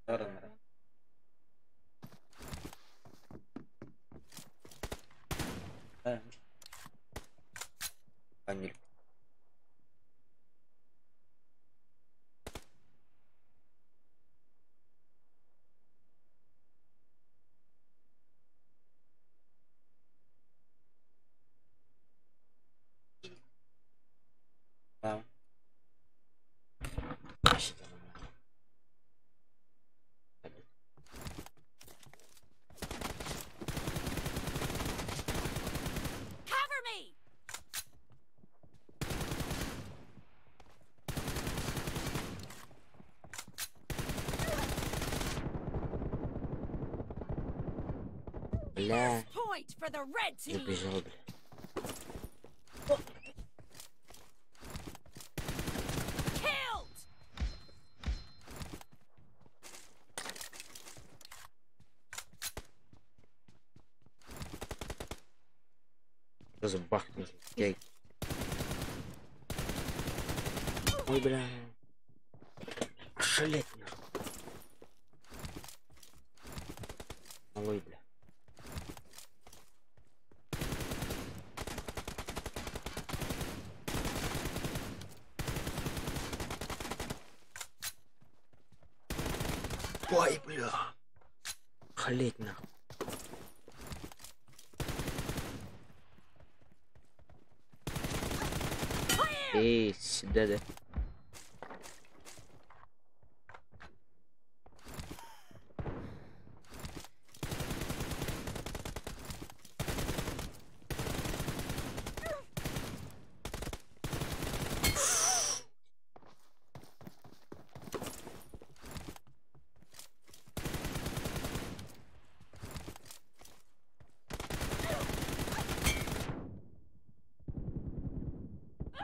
Cover me! Бля, First point for the red team! забежал, бля. Killed! Сразу бахнул. Эй. Ой, бля. Ошалеть нахуй. Малой, бля. Ой, бля. Халеть нахуй. Эй, сюда, да.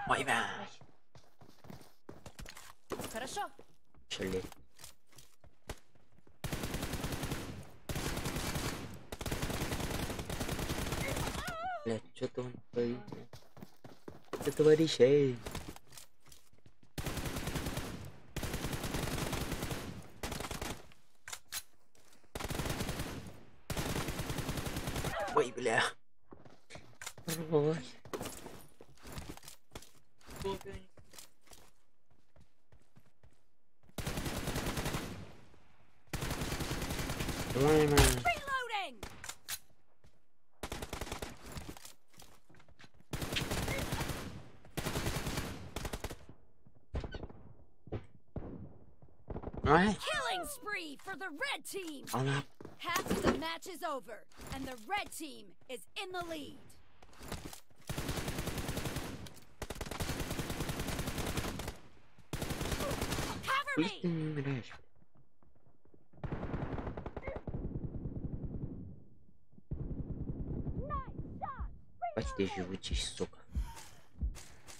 Ой, бля. Хорошо. Шалеть. Блядь, что-то он творит, бля. Что творишь, эй? Ой, бля. Ой. Ой, бля. Reloading! Ой. Killing spree for the red team! Она Half of the match is over, and the red team is in the lead. Cover Хуй ты me! не умираешь? Nice shot! Бать ты Reloading! живучий, сука.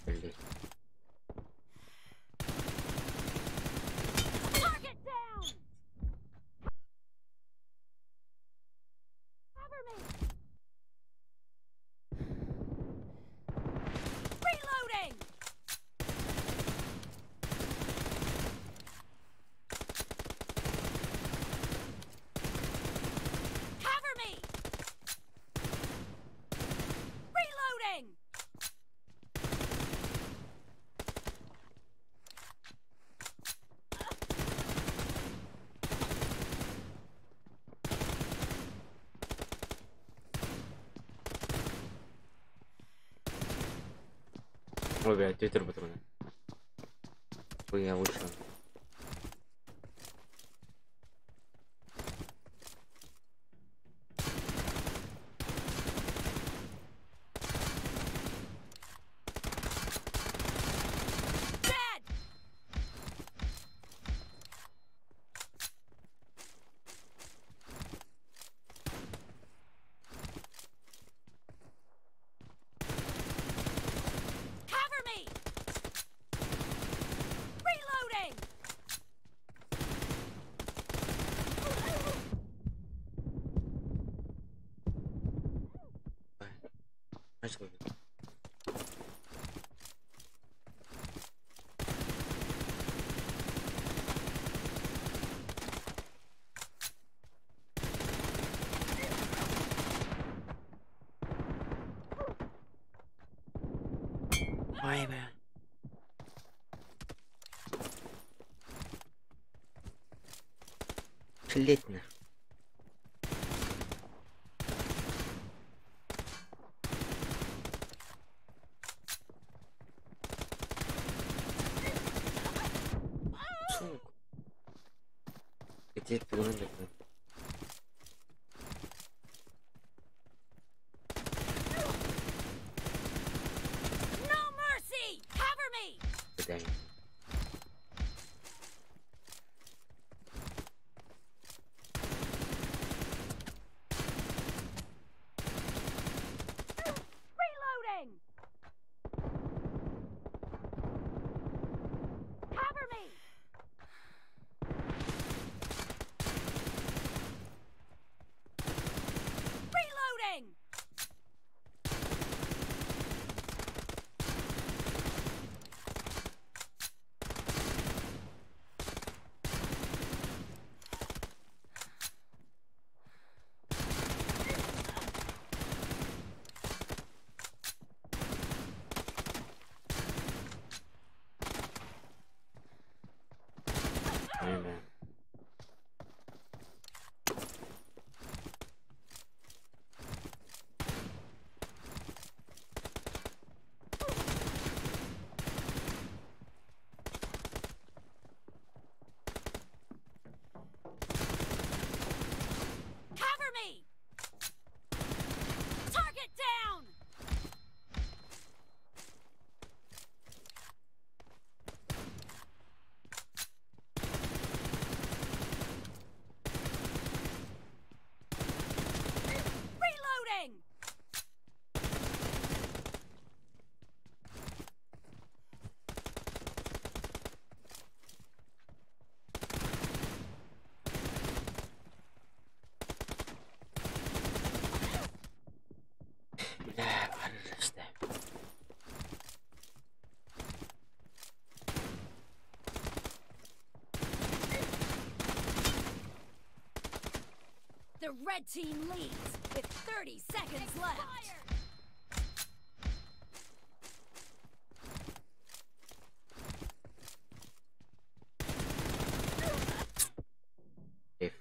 Блять. Target down! Cover me! Reloading! Cover me! Reloading! Ой, блядь, твиттер патроны. Ой, я вышел. Dead! Cover me! Reloading! Начал. Ай, бля. Шлетно. Где ты? No mercy! Cover me! Куда? Reloading! Cover me! Reloading! Ай, бля. Cover me! Target down! Reloading! Бля, барышта. The red team leads with 30 seconds left. Эф.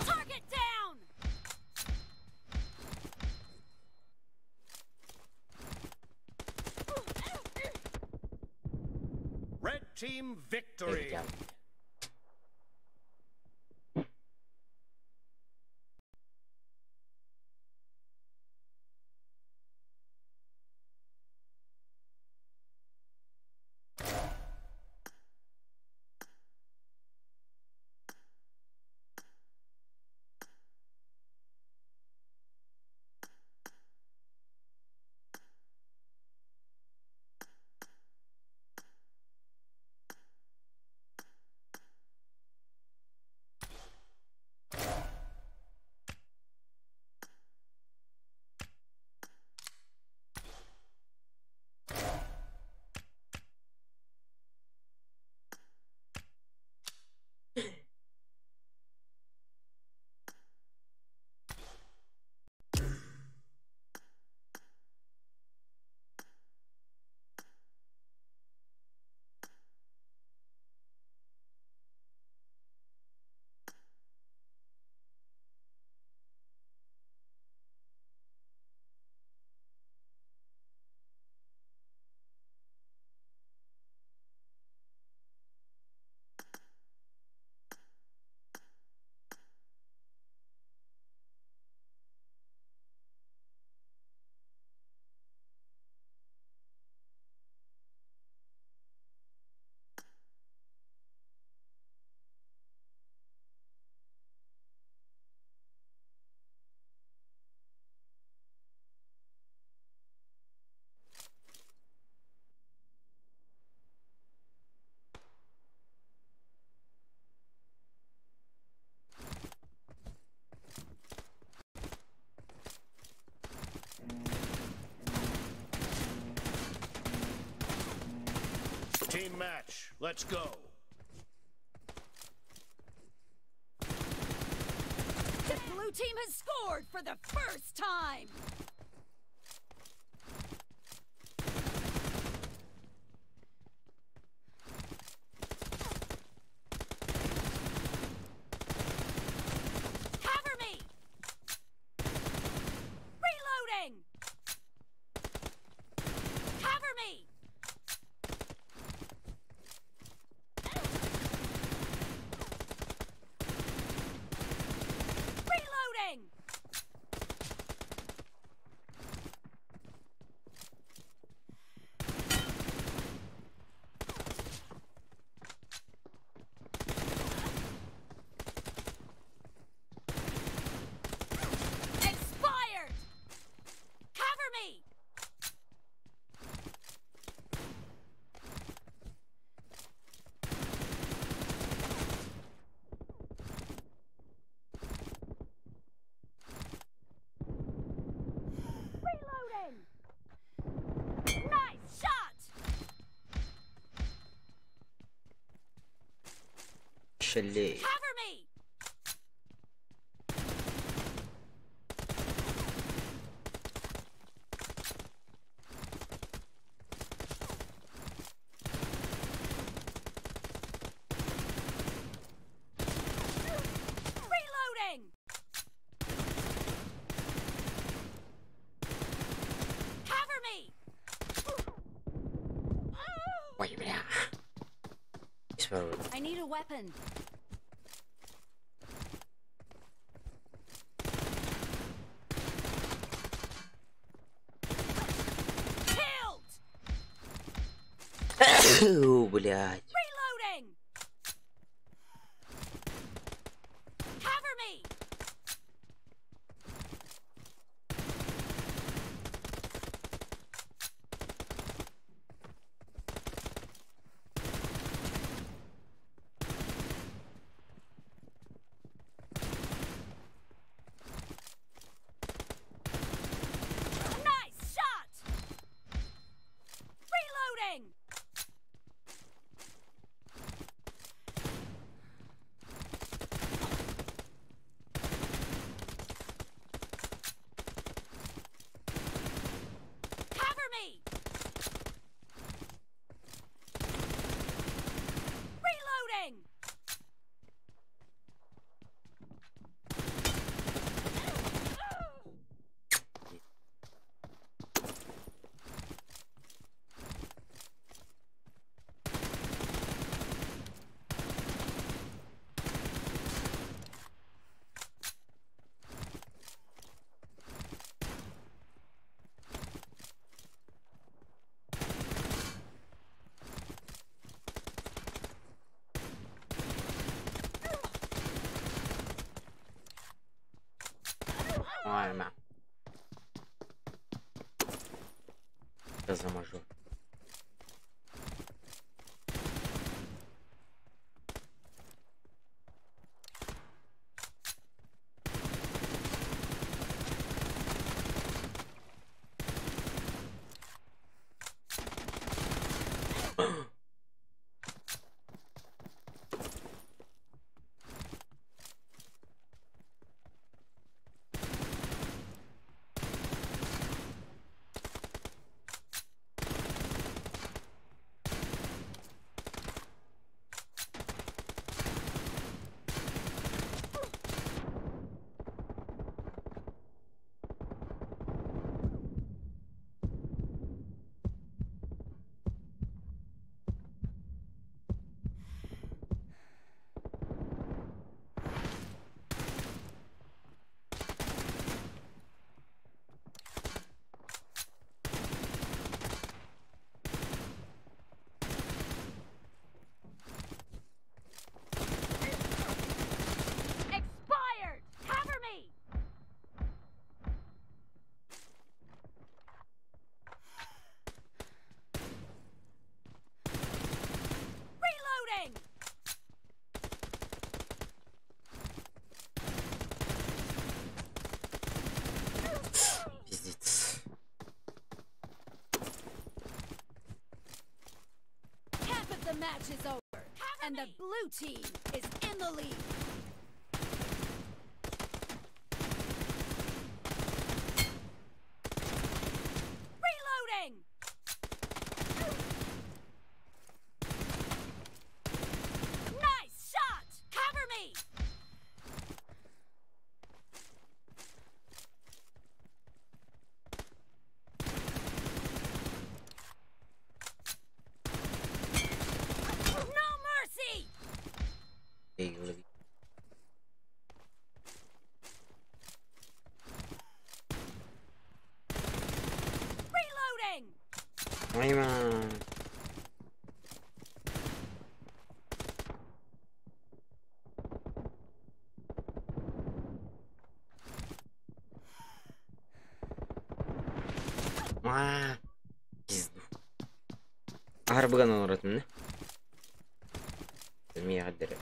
Target down! Red team victory. Эф, Team match. Let's go. team has scored for the first time. Cover me! Reloading! Cover me! Reloading! Expired! Cover me! Reloading! Nice shot! Шалей. Cover me! Reloading! Cover me! Ой, бля. Исправлю. I need a weapon. Killed! Блядь. Reloading! Cover me! Nice shot! Reloading! Cover me! Reloading! Ой, ма. Что за мажор? Expired! Cover me! Reloading! Пиздец. Half of the match is over, and the blue team is in the lead. Reloading! Аймаа. Аа, пизду. Арбыган олоротун. Миэхэ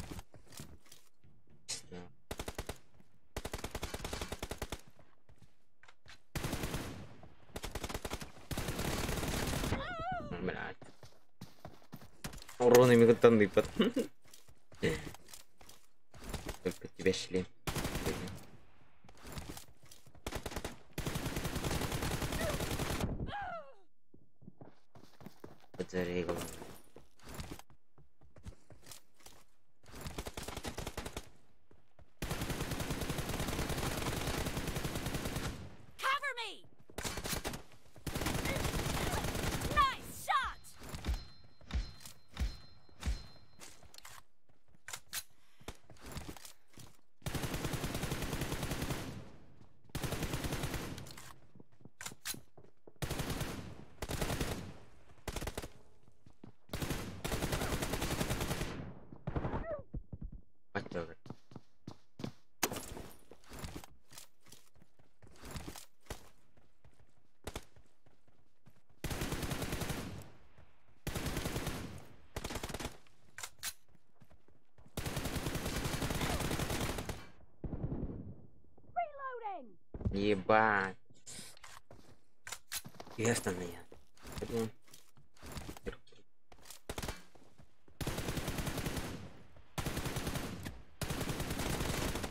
Блядь. Урон ими тандыпат. Только тебя шлем. Батарея. Cover me! Nice shot! Батарея. Reloading! Ебать. Ясно меня.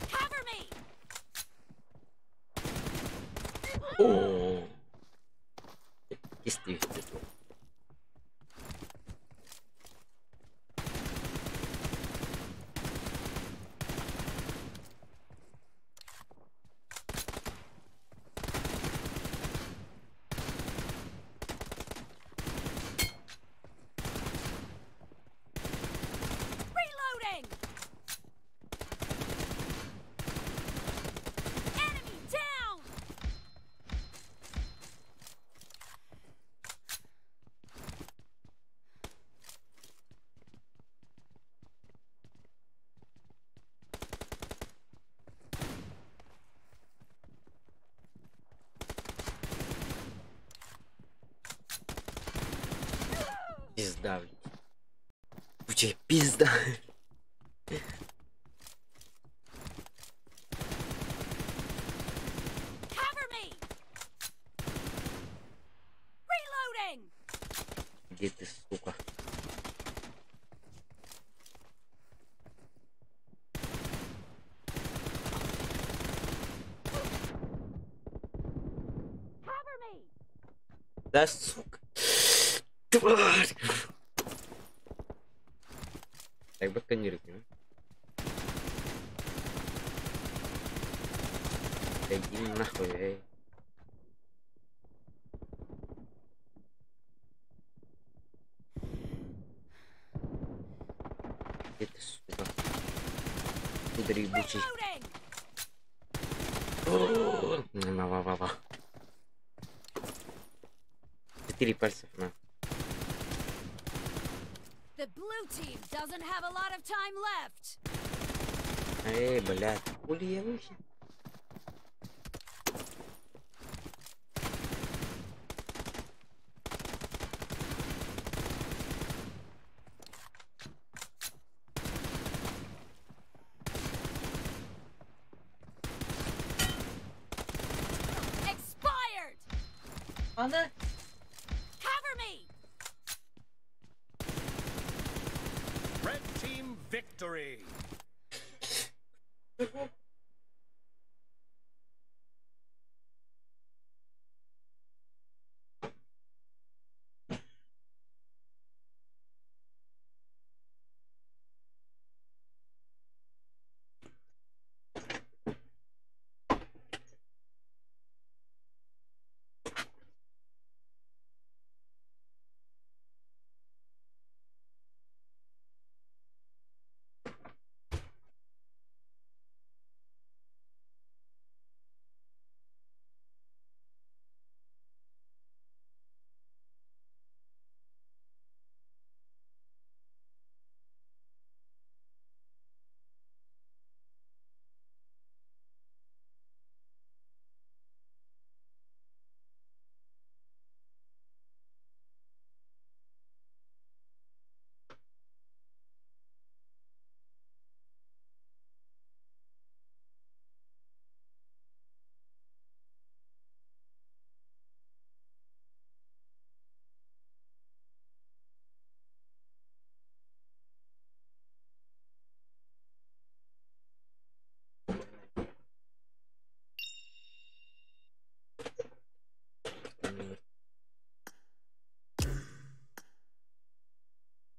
Cover me! О. Действительно. Reloading! Enemy down! Пизда, блядь. Куча пизда. Cover me! Reloading! Где ты, сука? Cover me! Да, сука. Тварь. Так, баканирик, не? Да иди нахуй, эй. Где ты, сука? Удари, ебучий. Reloading! На, ва, ва, ва. Четыре пальцев на. The blue team doesn't have a lot of time left. Эй, блядь, хули я вообще? Expired! Аны Cover me! Red team victory.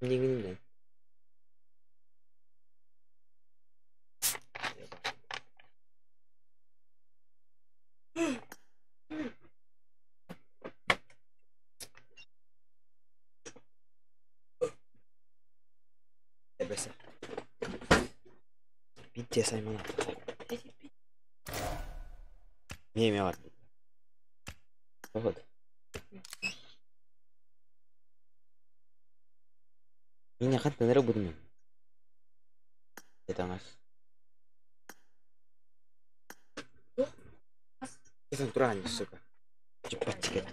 Диигин диэн. Эбэсэ. Пиздец аймана. Эмиэ бар. Походу. Мине хантан эрэ будум. Этаңас. Кисэн туран, сука. Чуппаччик.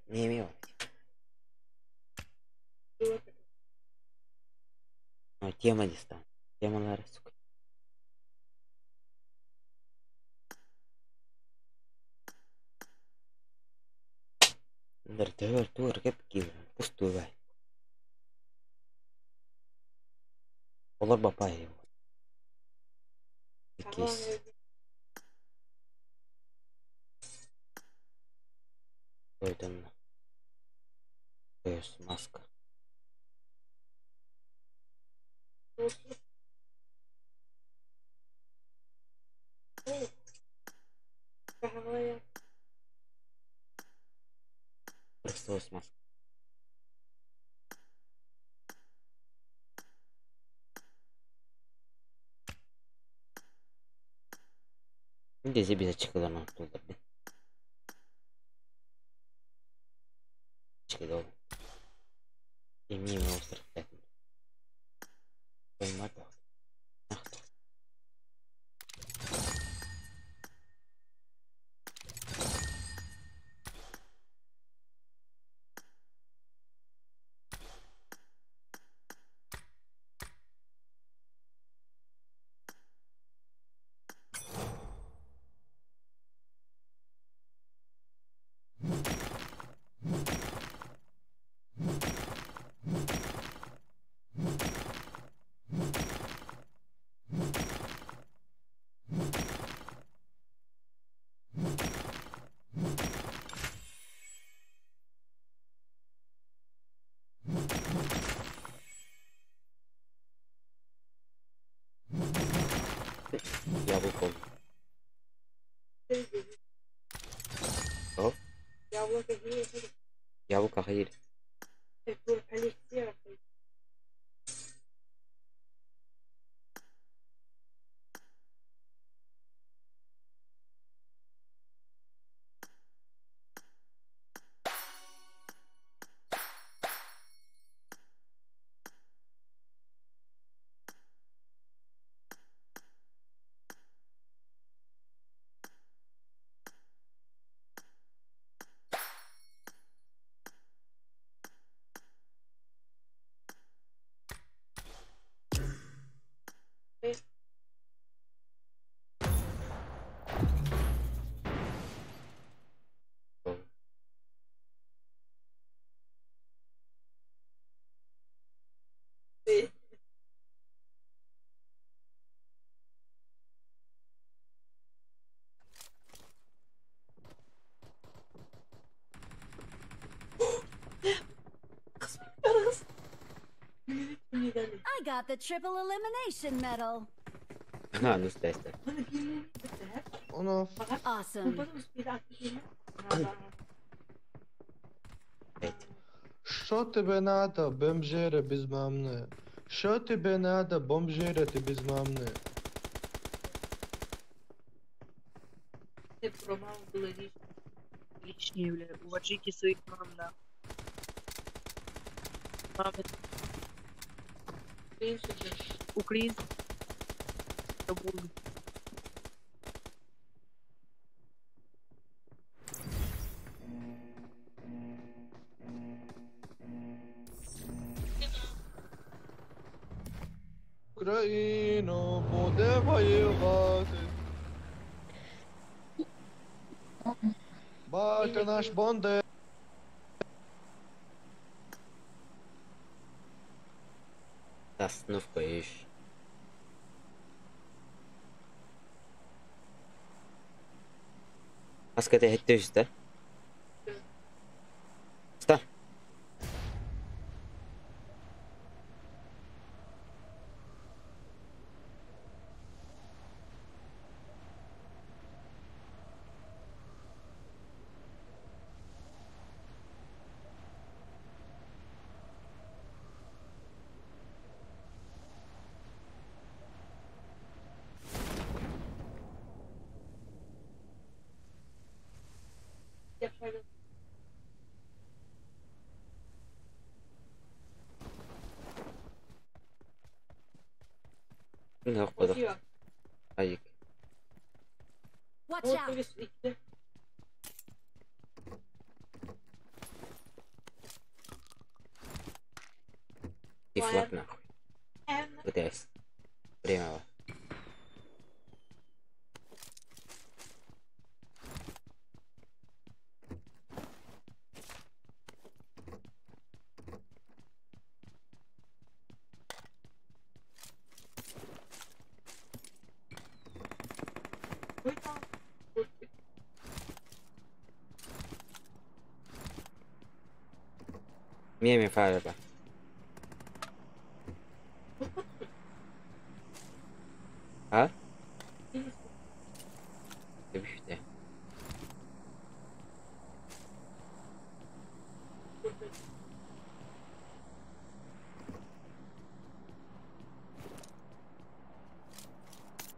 Эмиэ бар. Тема дистан. Темалары, сука. Дэр тур кеп киир пустую бай. Олор бапай. Кейс. Ойдан. Көс маска. Просто маска. Здесь без очкалар тулдырды. Чыкыды. Эмиэ остров. Поймата. Яблоко. О? Яблоко ходили. I got the triple elimination medal. А, ну стай, стай. Awesome. Що тебе надо, бомжири без мамни? Що тебе надо, бомжири ти без мамни? Ти про маму були лічні, бля. Уважайте своїх мам, да. Мами. Українці. Забули. Україну буде воювати. Батя наш Бонде. Остановка еще. Маска это да? Ста. Нохподох. Айык. Watch out! Тифлак нахуй. БТС. Время. Меми фареба. А? Ты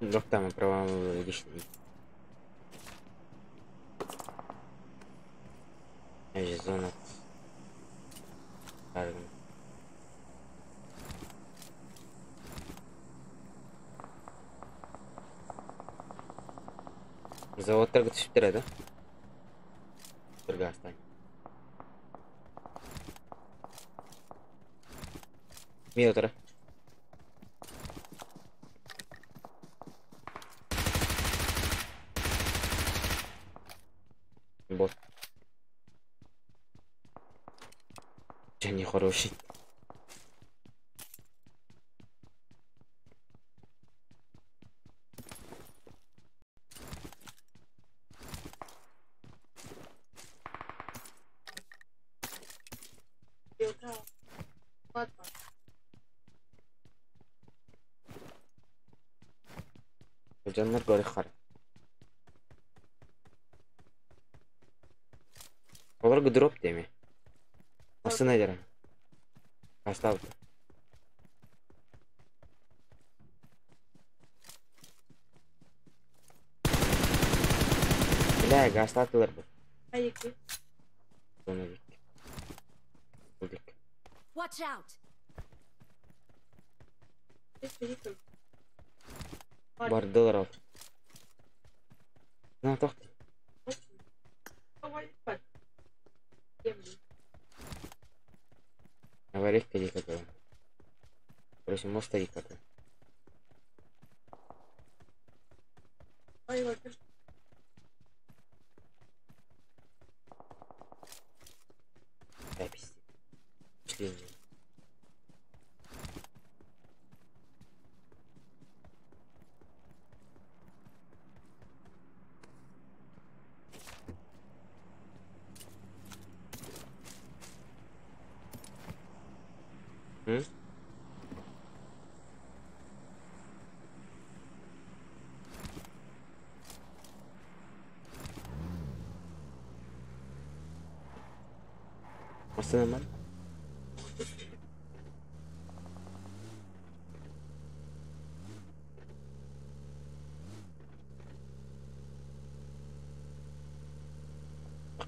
Доктор, правам лишний. Зона. Заводтарга түшүп да? Кыргызстан. Мия отура. Бот. Я не хороший. Жаннар көрөх хар. Олар дроп деме. Астына дерем. Поставь. Бля, гастатылар бу. Соны дик. Булдик. Watch out! Бардылар ал. На, тохти. Аварийка дик какой. Короче, мост дик какой. Да, пиздец. Шли. М? Машина бар?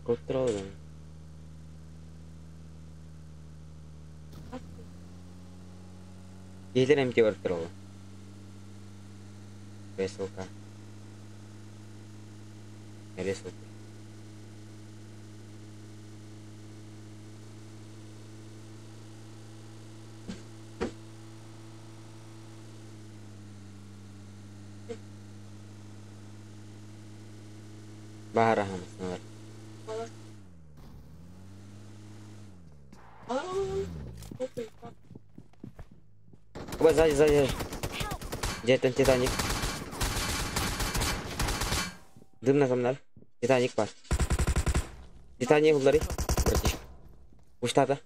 Көрүп турабы. Киһилэр эмти барып турабы. Ресалка. Ресалка. Баһара хамасналар. Ой, сзади, сзади. Где там Титаник? Дым на замнар. Титаник бар. Титаник улары. Братишка. Уштата.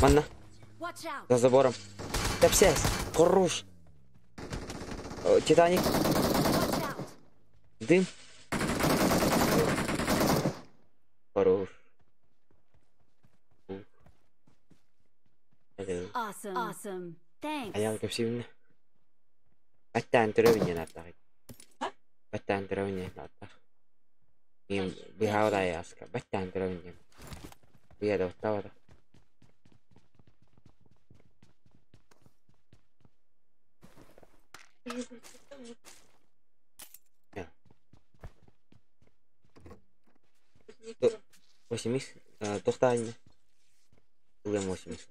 Манна. За забором. Тапсясь. Хорош. Титаник. Дым. Хорош. Awesome. Awesome. Thanks. Аял кепсибинне. Баттаан төрөбүннен аттах. Баттаан төрөбүннен аттах. Мен бихаудай аска. Баттаан төрөбүннен. Бия да оттабата. 8x, тохтаанньа. Ылыам 8x.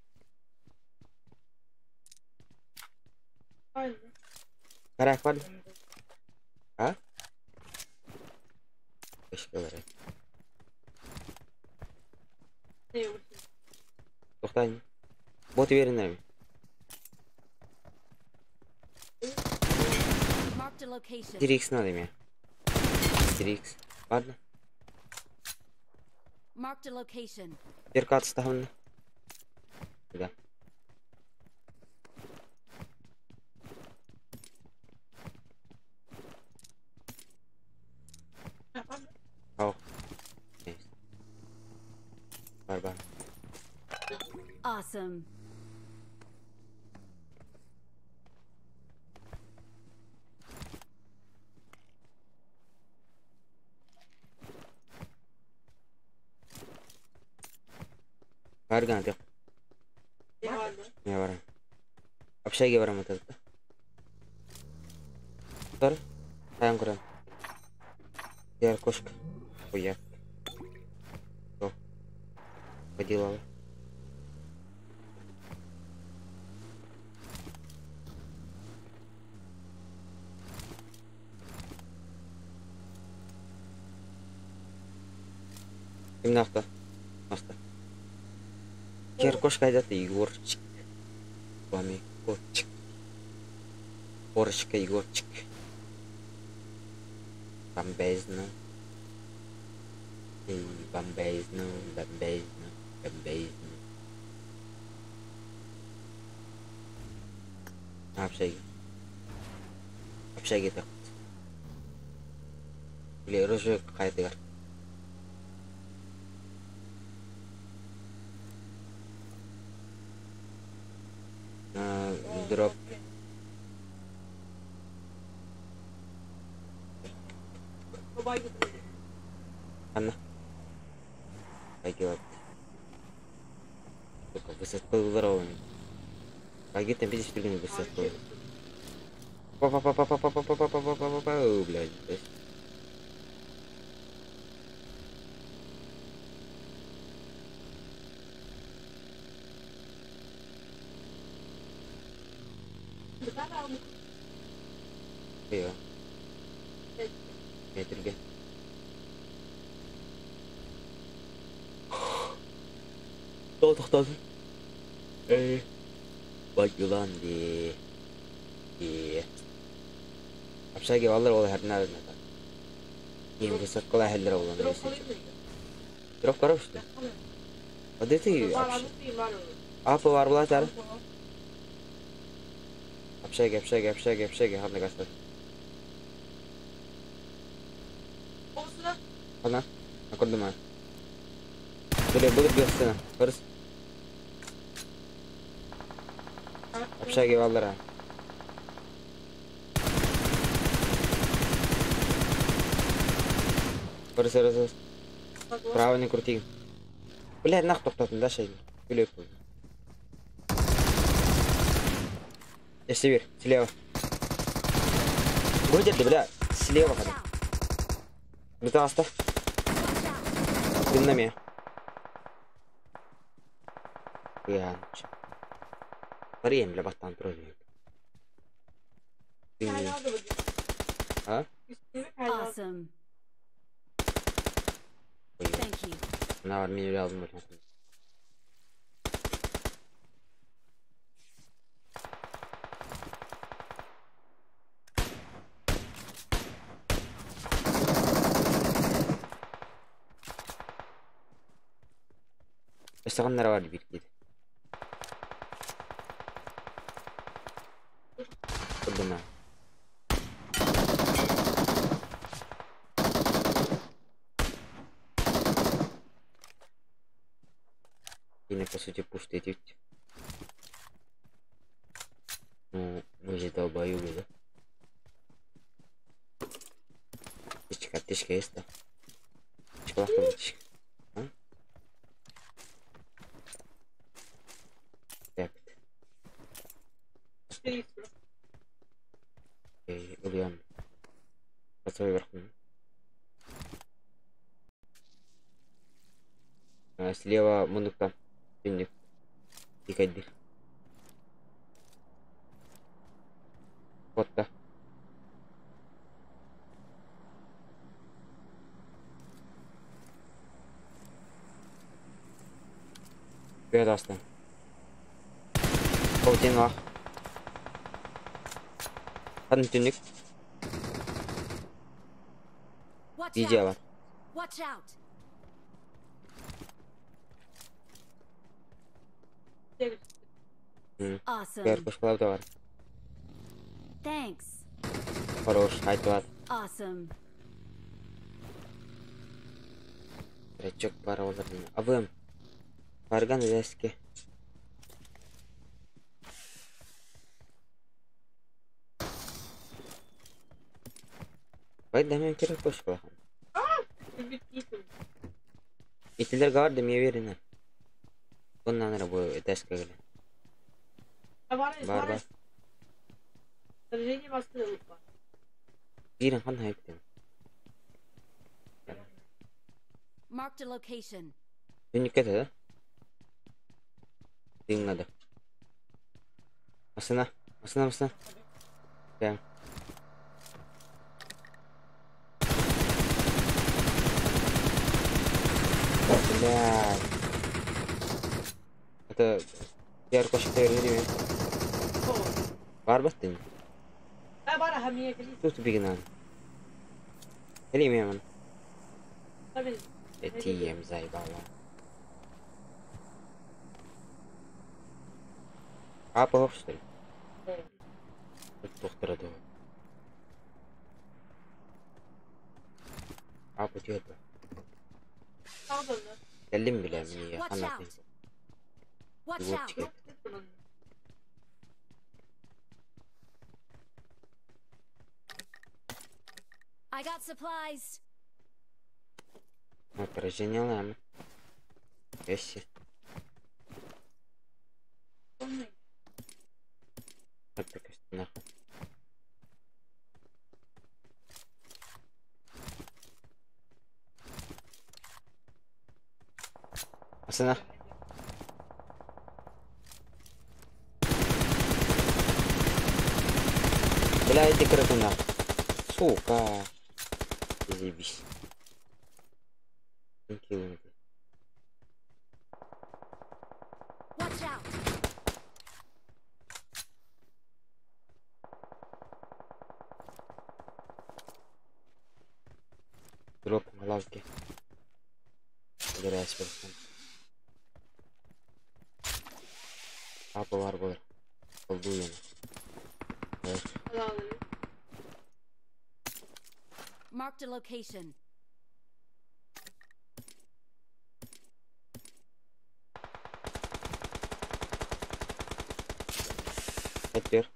Карак бар. А? Кышкалары. Тохтаанньа. Бот вернем. Marked a location. 4x надо мне. 4x. Ладно. Marked a location. Перкат ставлю. Да. Ау. Бар бар. Awesome. Барган ты. Не барам. Общаге барам это. Тор. Тайм курам. Я кошка. Хуя. О. Поделала. Кимнахта. Наста. Кер кошка это Егорчик. С вами Егорчик. Корочка Егорчик. Бомбезно. Эй, бомбезно, бомбезно, бомбезно. Общаги. Общаги так. Или рыжий какая-то. Дроп. Анна. Пойдет. Только высотку здоровыми. Пойдет там видишь, блин, высотку. Па-па-па-па-па-па-па-па-па-па-па-па, блядь. Iya. Метрге. Тоқтадым. Эй. Бай юлан ди. Ди. Общаге балдар ол хәрнәр надо. Не высокала хәлләр ол. Дроп карап что? А где ты? Апа бар була тар. Общаге, общаге, общаге, общаге, ханна гастар. Ана, аккордыма. Бля, буду бьёсына. Барыс. Общаге балдара. Барыс, барыс. Право не крути. Бля, нах тоқтатын да шай. Күлеп. Север, слева. Будет, бля, слева. Бутаста. Динамия. Парием, бля, баттан троллинг. А? Awesome. Thank you. На армию рядом. اشتغلنا رواد كبير كده قدامنا И по сути пушты эти. Ну, мы же долбоёбы, да? Тычка, тычка есть, да? Тычка, тычка. Улуйан. Красавый верхний. Слева муннукта. Түннүк. Тикайдыр. Фотто. Пятаста. Паутина. Хан түннүк. Watch Видео out! бар. Watch out! Awesome. Көр кушкалап да бар. Thanks. Хорош, айтылат. Awesome. Тречок пара олар. АВМ. Барган веске. Бай да мен керек кушкалахан. Итилер гар да мне верено. Он на бу этажка келе. Бар Бар бар. Сражение басты бар. Бирин хан хайптен. Marked a location. Түннүккэ да? Тыҥнады. Масына, масына, масына. Прям. Блядь. Это я кошка вернул. Бар бастын. Бар ахамия кели. Тут бигнан. Или мемон. Tabii. Тием заебала. А, плохо, что ли? Доктора А, путет. Кэллим билэ мии Watch ханна out! Watch out! I got supplies. Отражение ламы. Вещи. Вот такая нахуй. Асана. Бля, иди красуна. Сука. Заебись. Километр. Watch out! Дроп лавки. Собираюсь просто. Папа бар болар. Колдуем. Marked a location. Теперь.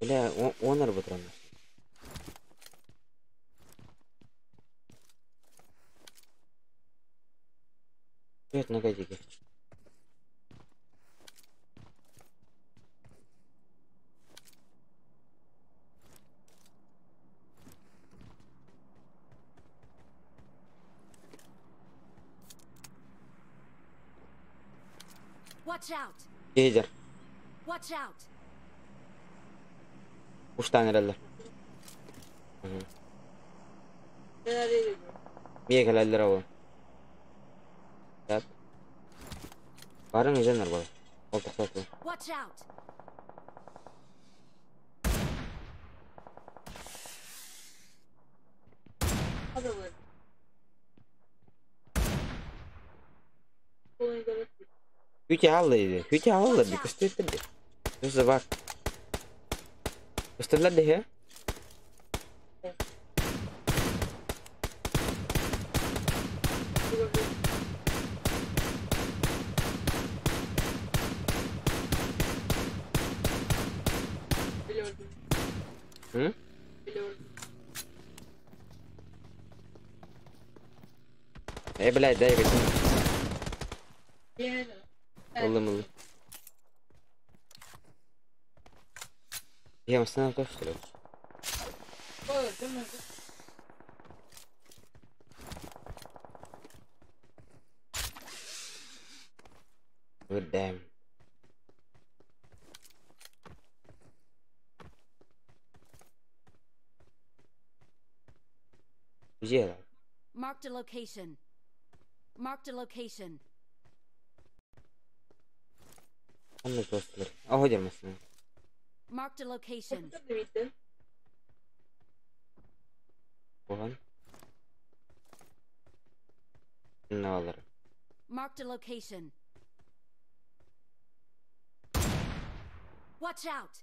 Бля, он арбитрон. Привет, на годике. Watch out! Лидер. Watch out! Уштан эрэллэр. Мие кэлэллэр ол. Так. Барың изенер бол. Ол тоқтатты. Watch out! Хүти алла Хүти алла ди. Көстөттөр ди. Көстө бар. Көстөрлөр ди. Hı? Э, блядь, дай возьми. Ыллым ыллым. Я машина то, что ли? Good damn. Где? Marked a location. Marked a location. Онно туостулар. Оһо дьэр машина. Marked a location. Оһон. Наалар. Marked a location. Watch out!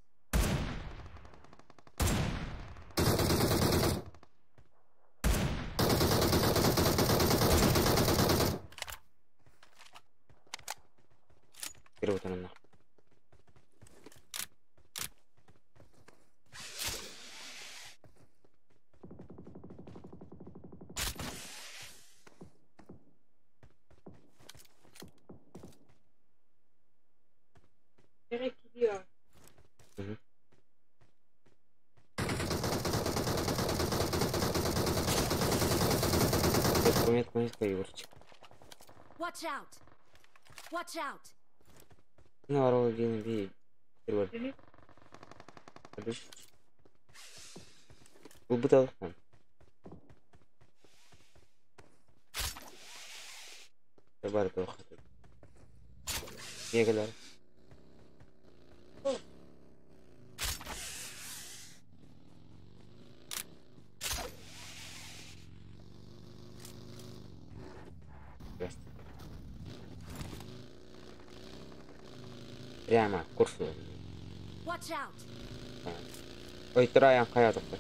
Кирбутанна. Метку, метку, Егорчик. Watch out! Watch out! Ну, орол один би. Убытал. Бар тоқ. Егелер. Прямо курсу. Watch out! Ой, траян қая тоқты.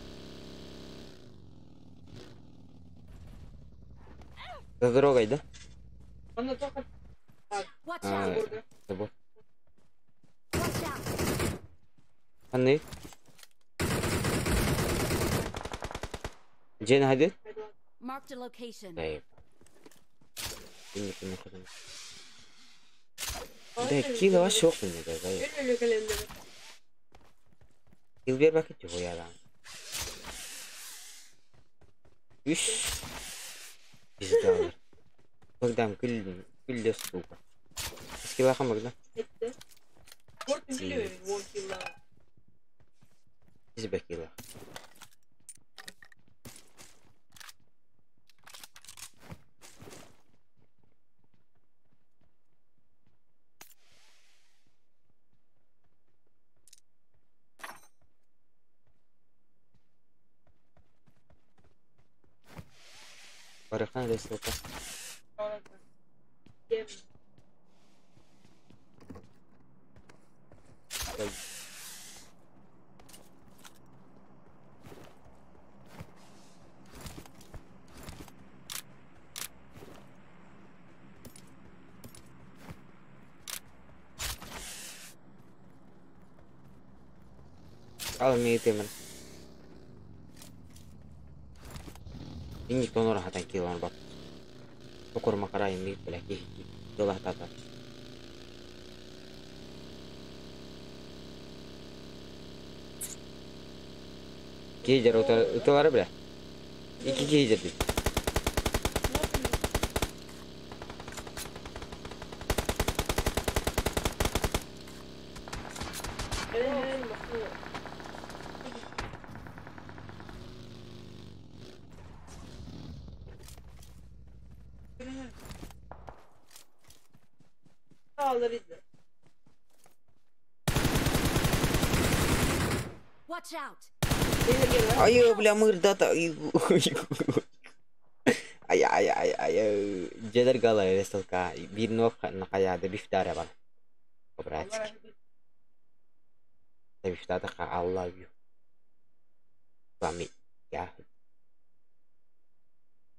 За дорогой, да? Она только... Watch А, out! забор. Watch out! Анны. Джен хадит? Marked a location. طيب. إني كنا ده كيلو وش وقت من ده زي كيل بير باكت هو يا لان. إيش؟ إيش قدام كل كل السوق. بس كلا خمر ده. إيش بكيلا؟ Барахан ресурса. Ал мейтемін. Инник тонор хатан килан бат. Токор макара инник бля ки дола тата. Кейдер уталары бля. Ики кейдер дейт. Watch out! Айы, бля, мырдата. Ай, ай, ай, ай. Жедер гала ресалка. Бир нох нахаяда бифтара бар. Братски. Бифтара ха I love you. Вами. Я.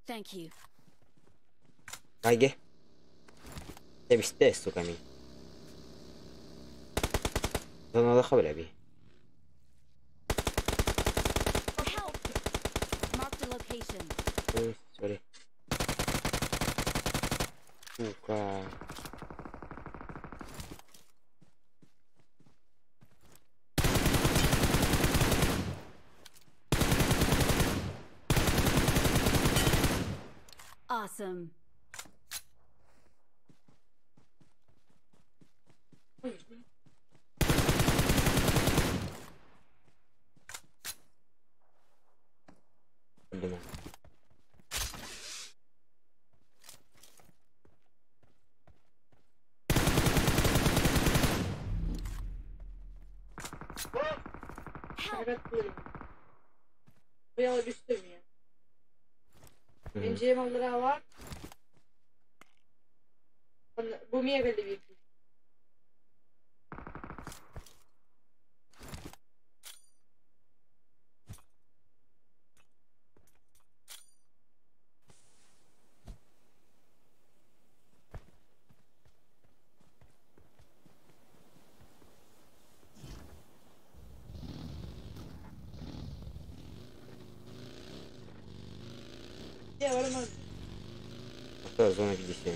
Thank you. Айге. Тебисте, сука ми. Зона хабля би. Help! Marked a location. Ой, сори. Сука. Awesome. Блин. Help! Что, зона 57.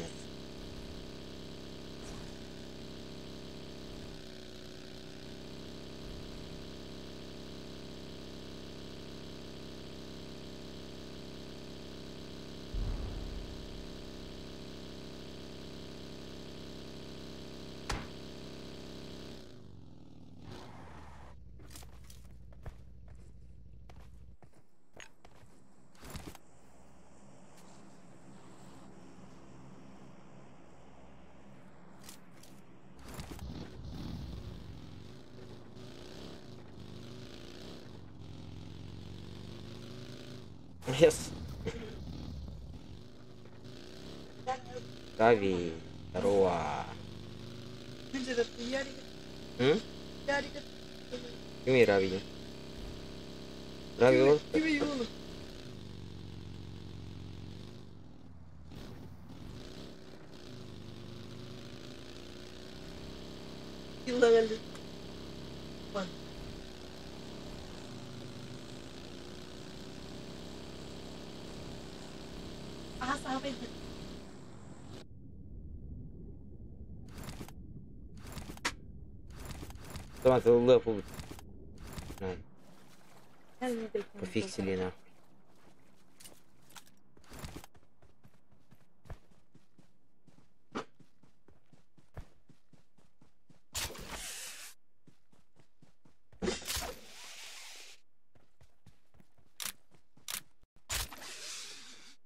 Yes. Рави, здорово. М? Кими Рави? Рави ол? طبعا تضل نعم пофиксили нахуй.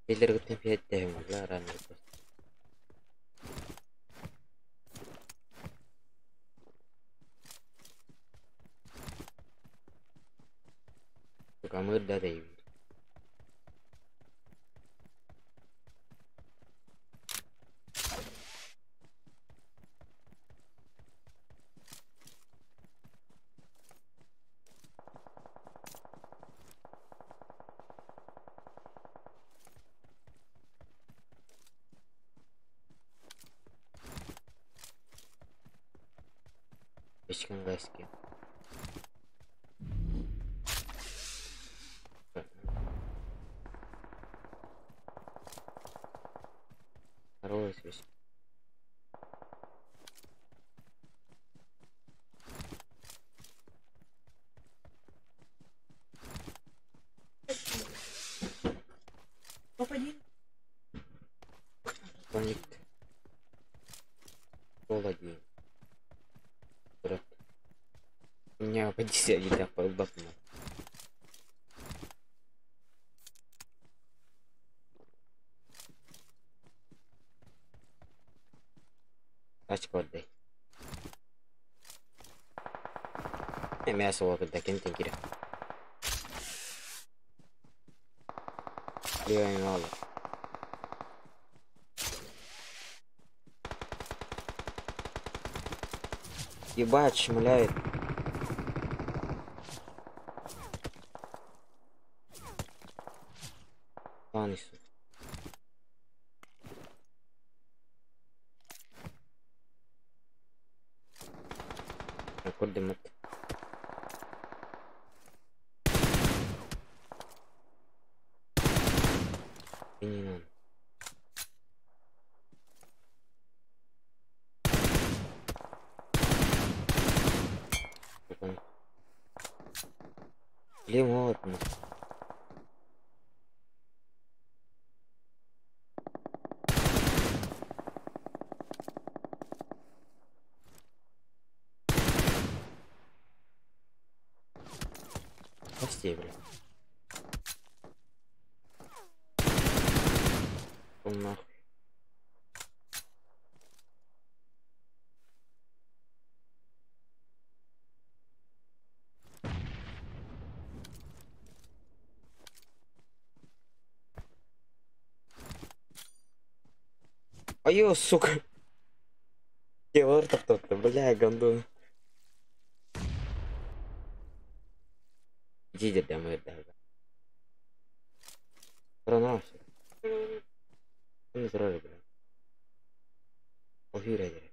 اللي رغبتين فيها التهم والله راني بس. Камыр да дейбит. Ешкім гайский. Здоровый связь. Коннект. Пол один. Брат. У меня по 10 так по Тачка отдай. Мясо вот так кире. Левая мало. Ебать, шмаляет. Паны, сука. Аккорды мат. И не надо. Лимон. Хас бля. Он нахуй. Айо, сука. Кевар тоқтатты, бля, гондон. Дидер да. Пронался. Не сразу, бля. Офигеть.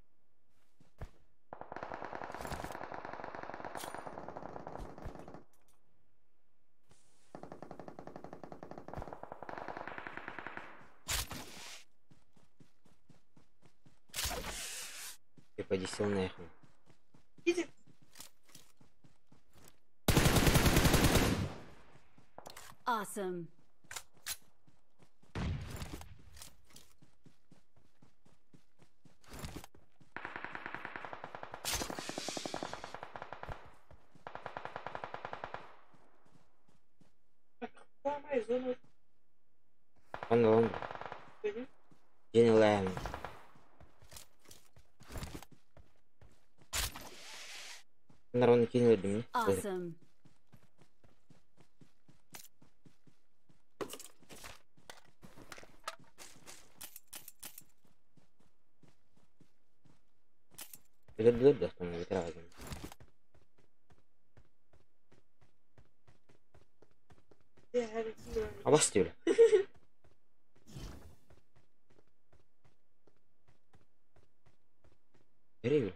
Ты поди сел нахуй. Иди. Awesome. Mais uma. Онно, Бери. Дьиэлээн. Нарон кинулдум. Awesome. Билет да, там ветеран. Абас диyor. Nereye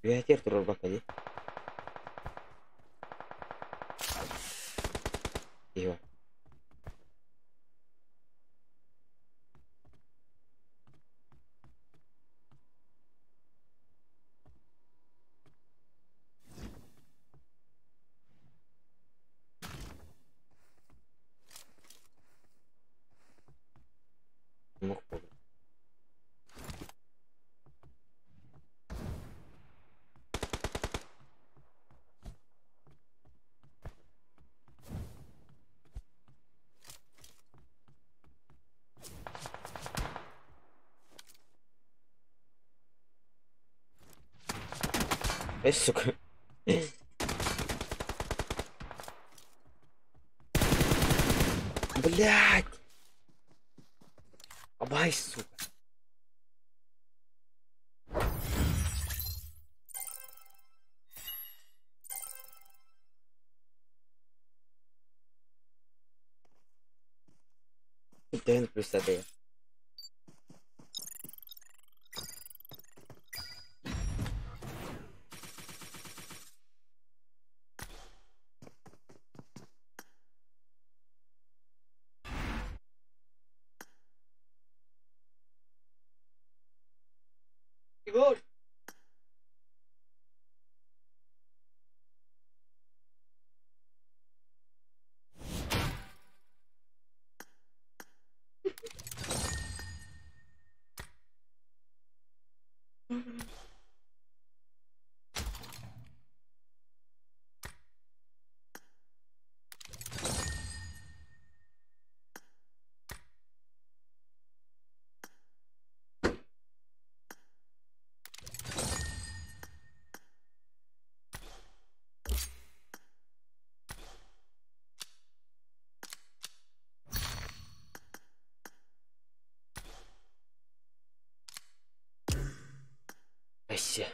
Үөһэтигэр турар бакка дии. Иһэ. Мух буолла. Эй, сука. Блять! Абай, сука. Дэн плюс АД. Егор! Ася.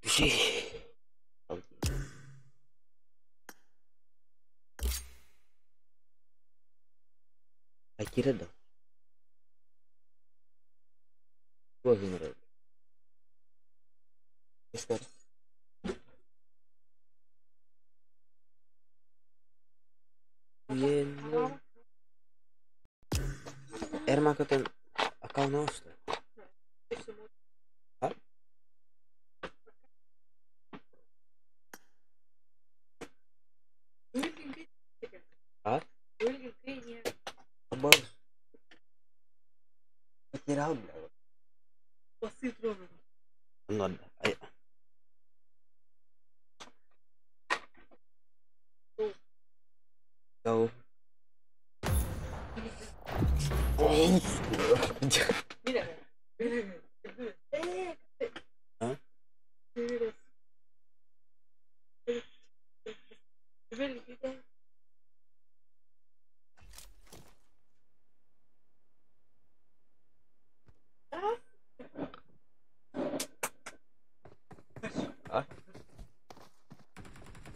Души. Акира да. Тоже нравится. Эрмакытын аккаунт что? А? А? Потерял, бля. Ну, Go. А? А?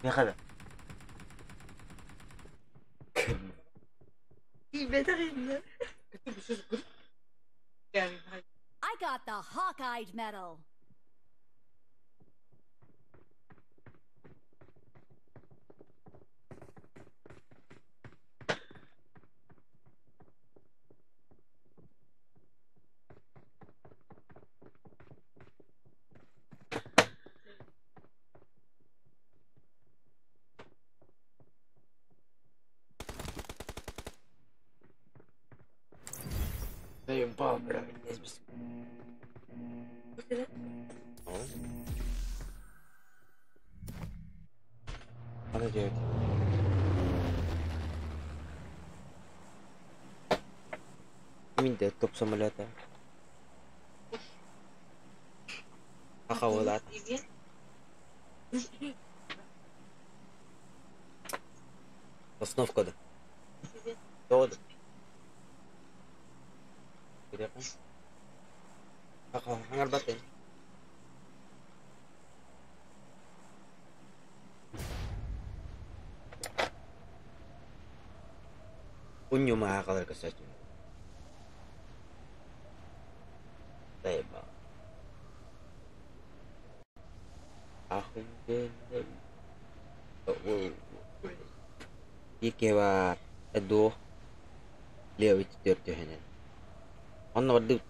Миэхэ да. I got the Hawkeye medal. Заебал, бля, здесь Надо делать. Минде топ самолета. Ахавалат. Основка да. Тоҕо да. Хаҥарбат эн. Унньума аҕаларга сөтүн. Заебал. Икки баар дуо левый төрдүһүнэн. Онно барды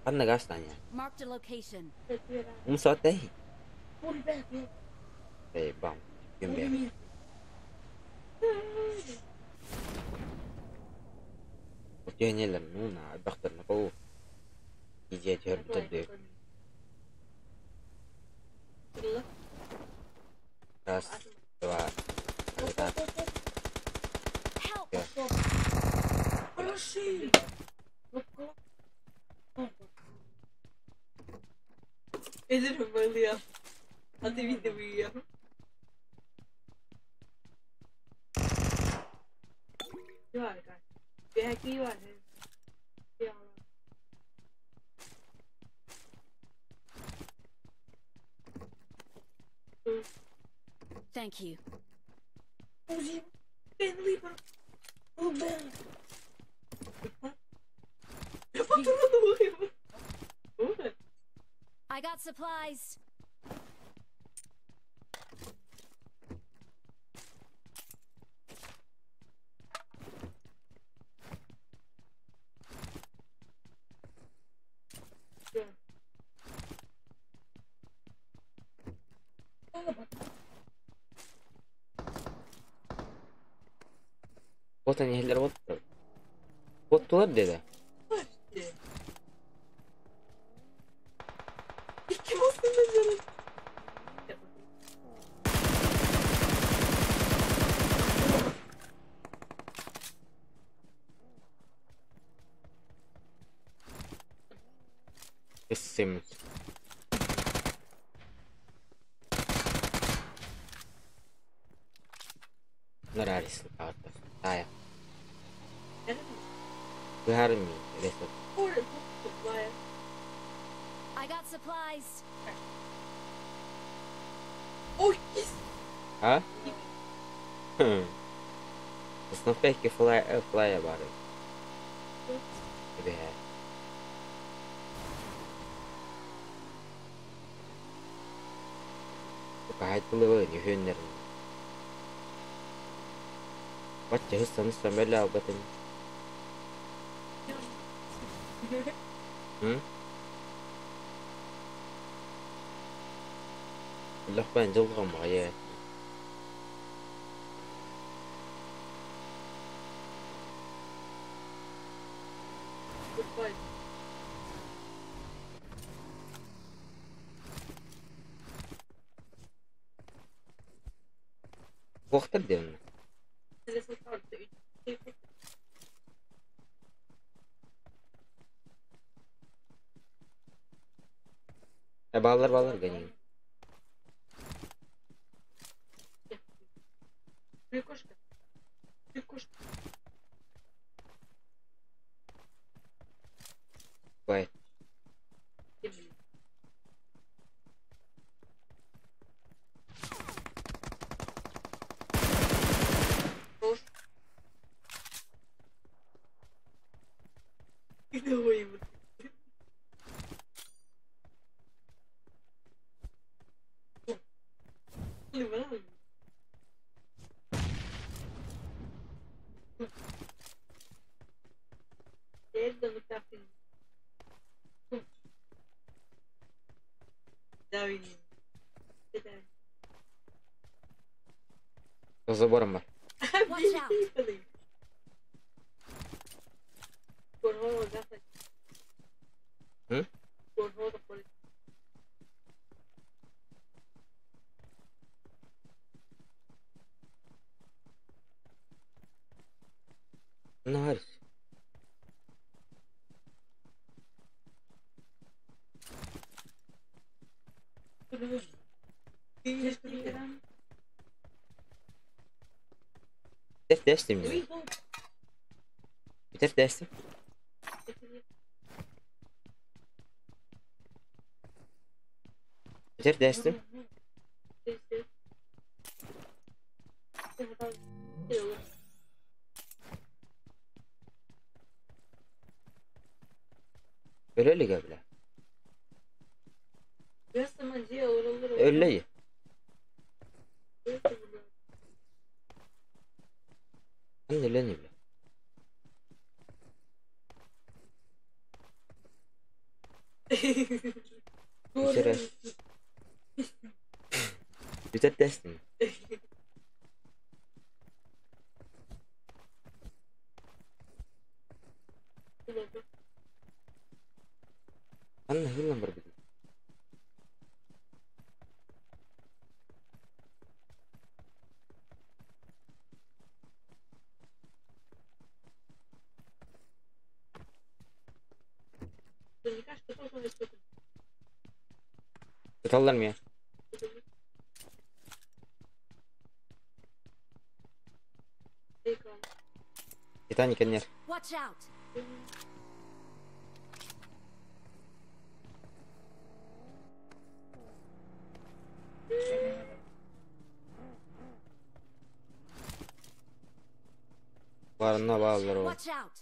ханна гастаня. Marked a location. Умсатай. Эй, бам. Ким Отиэнэлэр нууна бахтарна коу. Иже төрбүтөдү. Раз, два, три. Help! Thank you. I got supplies. Вот они вот. Вот туда деде. Sims. Нравится карта. Тая. Гарми. I got supplies. А? Хм. Основка флай флая бары. Бе. Кахайтылы нүхөннер. Бачча хыссан самела батын. Өлөхпөн дьылҕам аҕайа. Goodbye. Туохтар диэн Бааллар бааллар гэнигин. Бай. За забором бар. Watch out! М? Nice. Bitir dersim ya. Bitir dersim. Bitir dersim. Öyle bile. Öyle. Anne bile. Bitir. Bitir dersim. Anne hıllan бар бит. Сыталлар мия. Титаник эннер. Watch out! Барына баалар ол. Watch out!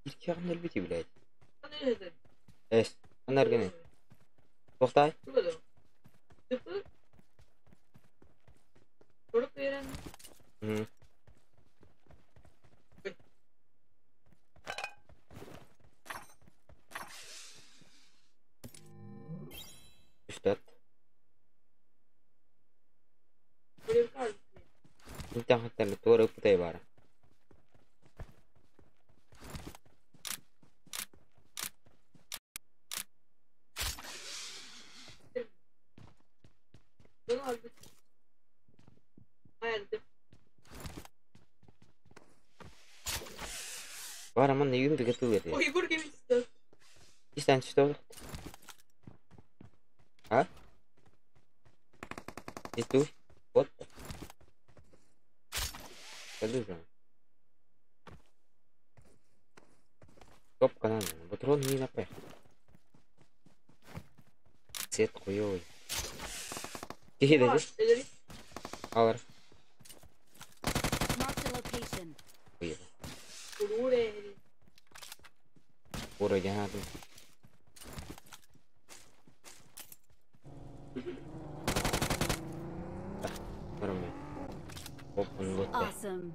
İlk yarın elbeti блядь. Эс, анар гене. Тохтай. Мм. Үстәт. Интан хаттан туора ыппытай бара. Бара манна үйүм биге тыл эти. Истен что? А? И ту? Вот. Подожди. Топ канал. Патрон не напэ. Цвет хуёвый. Тихий да здесь? Алар. Marked a location. Хуёво. Ура, я Нормально. Open loot. Awesome.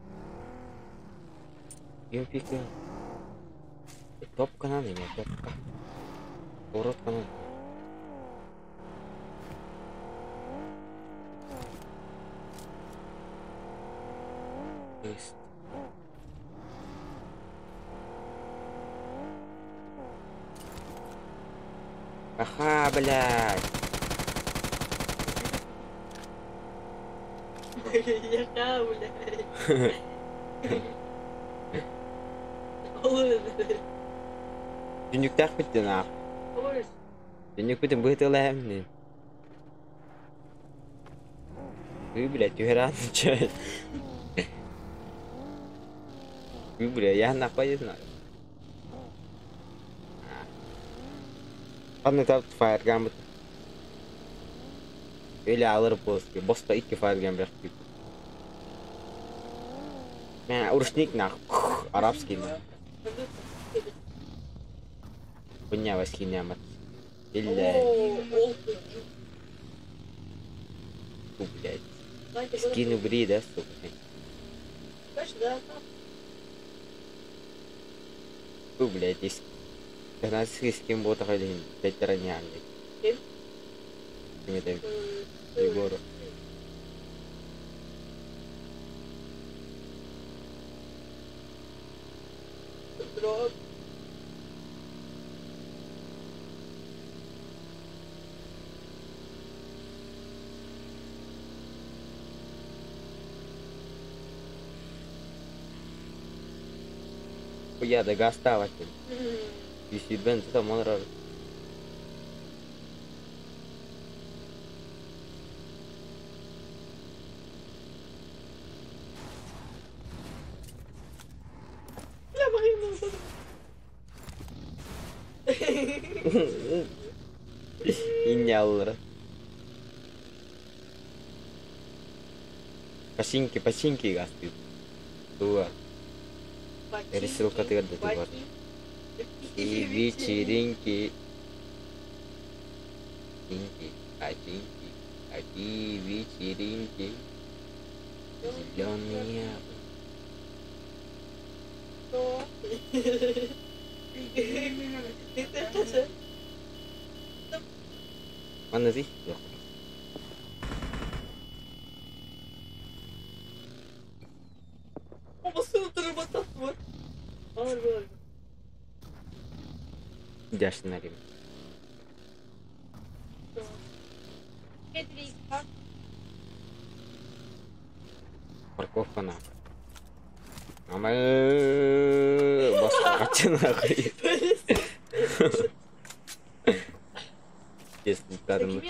UMP Топка надо, не топка. Уродка надо. Есть. Аха, блядь. Яка, блядь. Olur. Түннүктээх бүттүн аах. Olur. Түннүкпүтүн быһытыалаһым. Үй, блядь, түһэрaan чэ. Үй, бля, я нахуй не знаю. Ладно, там фаерган бит. Или алыр боске. Босқа икки фаерган бирок. Мә, рушник нах. Арабский нах. Хуйня васкиня мат. Илля, фу, блядь. Скин убери, да, сука. Фу, блядь, есть. 15 скин бота халин, 5 ранее, блядь. Ким? Ким это? Егору. Хуя, да гастава. Висит бен, там он рар. Бля, багыйм. Иняллар. Починки, починки гастит. Туа. Пересылка тыгырда бар. И вечеринки. Чинки, починки, какие вечеринки. Зеленые. Mana sih? Loh. Дяшнарим. Парковка на. Ама басқа нахуй. Если кадым.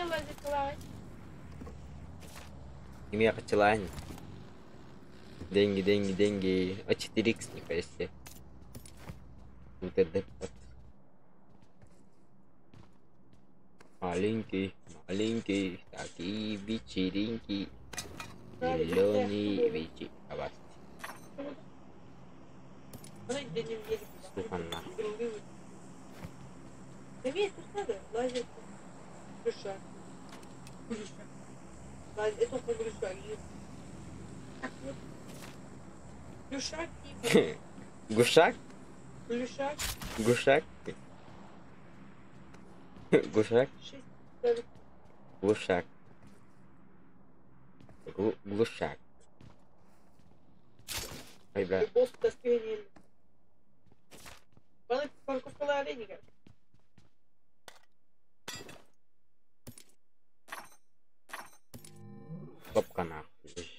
Имя хотела. Деньги, деньги, деньги. А 4х нихуя себе. Вот это вот. Маленький, маленький, такие вечеринки. Зеленый вечер. Сука нахуй. Гушак? Гушак? Гушак? Глушак. Глушак. Ой, бля. Топка нахуй.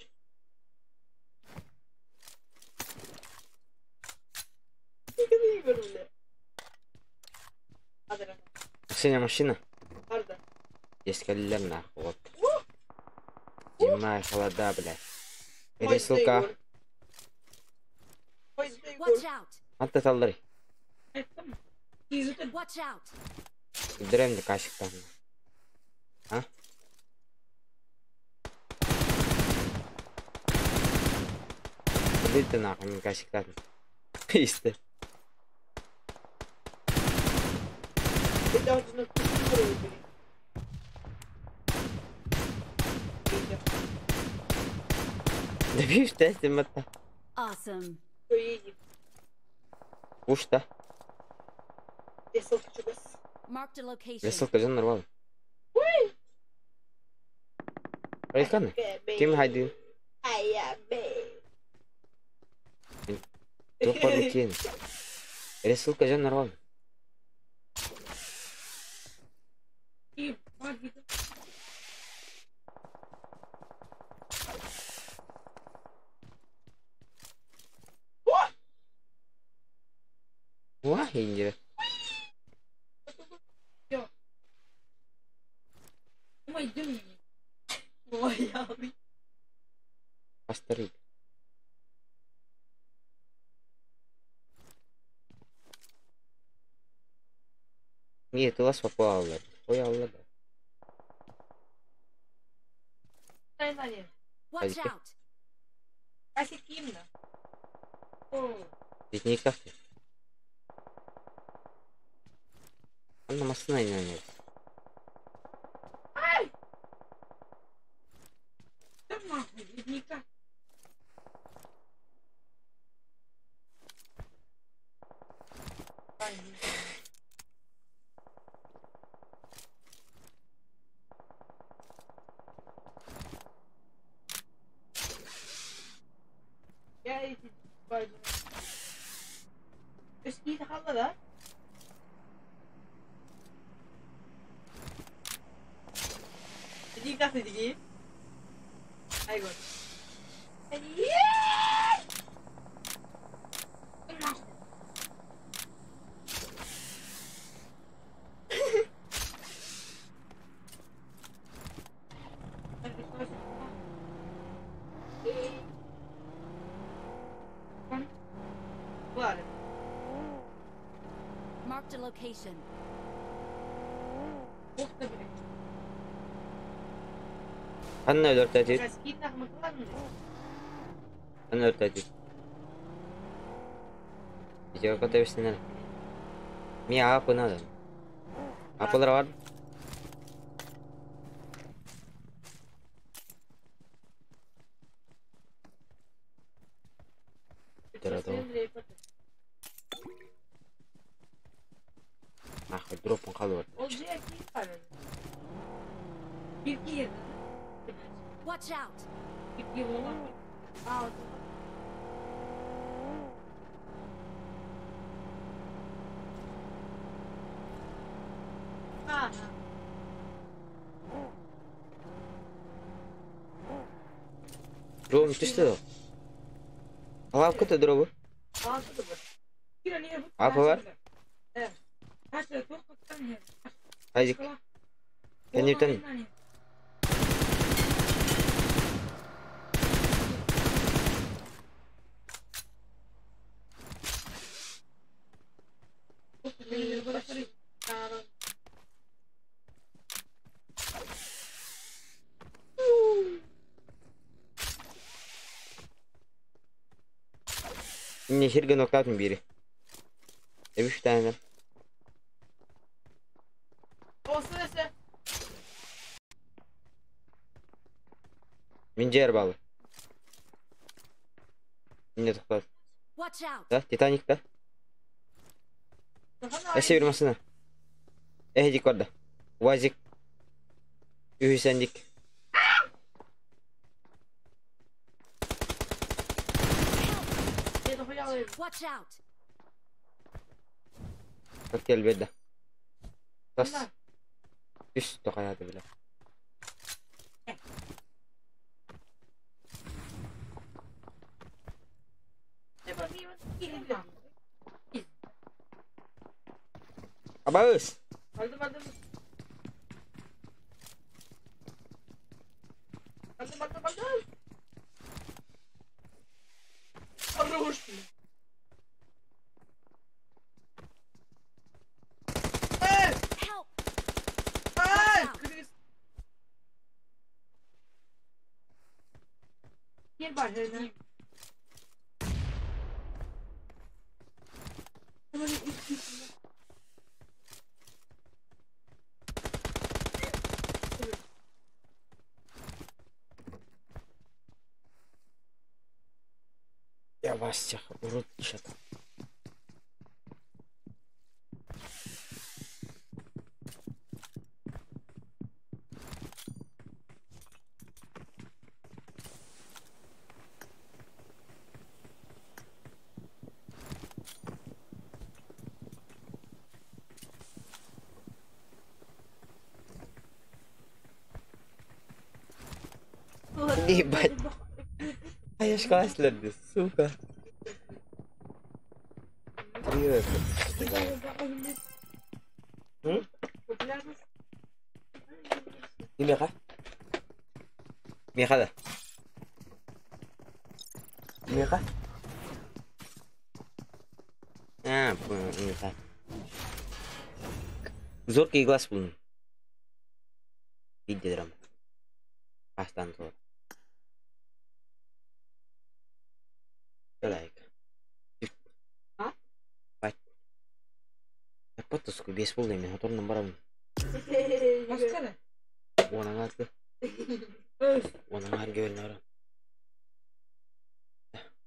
Машина, машина. Есть калилер нахуй, вот. Зима и холода, блядь. Пересылка. Watch out! Антта таллары. Watch out! Дрем кашыктан. А? Куда ты нахуй, не кашыктан? Исте. Добьешь, да, Awesome. Уж да. Рисовка чугас. Marked a location. Рисовка жан нормально. Айканы. Ким хайдын? Туох бар киэн. Рисовка жан нормально. Wah, injir. Asteroid. Нет, у вас попало. Ой, Алла, да. Watch out. Ведь не как-то. Анна масына инанер. Marked a location. Анна өлөртөтүт. Анна өлөртөтүт. Идея көтөбүстенер. Ми аапы надо. Апылар бар. Нахуй дропун калып. Watch out. Дробум түстү да. Алап көтө дробу. Апы бар. Айзек. Кенептен. Не хирген октатын бири. Эбиш тайна. Мен жер балы. Не тоқтат. Да, Титаник да. Эсе bir masına. Ehdik var da. Vazik. Ühüsendik. Watch out. Bak gel bedde. Bas. Üst tokayatı bile. Abas. Help. Я вас всех урут что-то. Ебать. А я ж сука. Привет. Миэхэ? Миэхэ да? Миэхэ? А, миэхэ. Зоркий глаз булун. Видите драма. Астан тур. Лайк. А? Бать. Потуску без полный мен моторным барам. Маскара. Уонаңарды. Уонаңар гөлнөрө.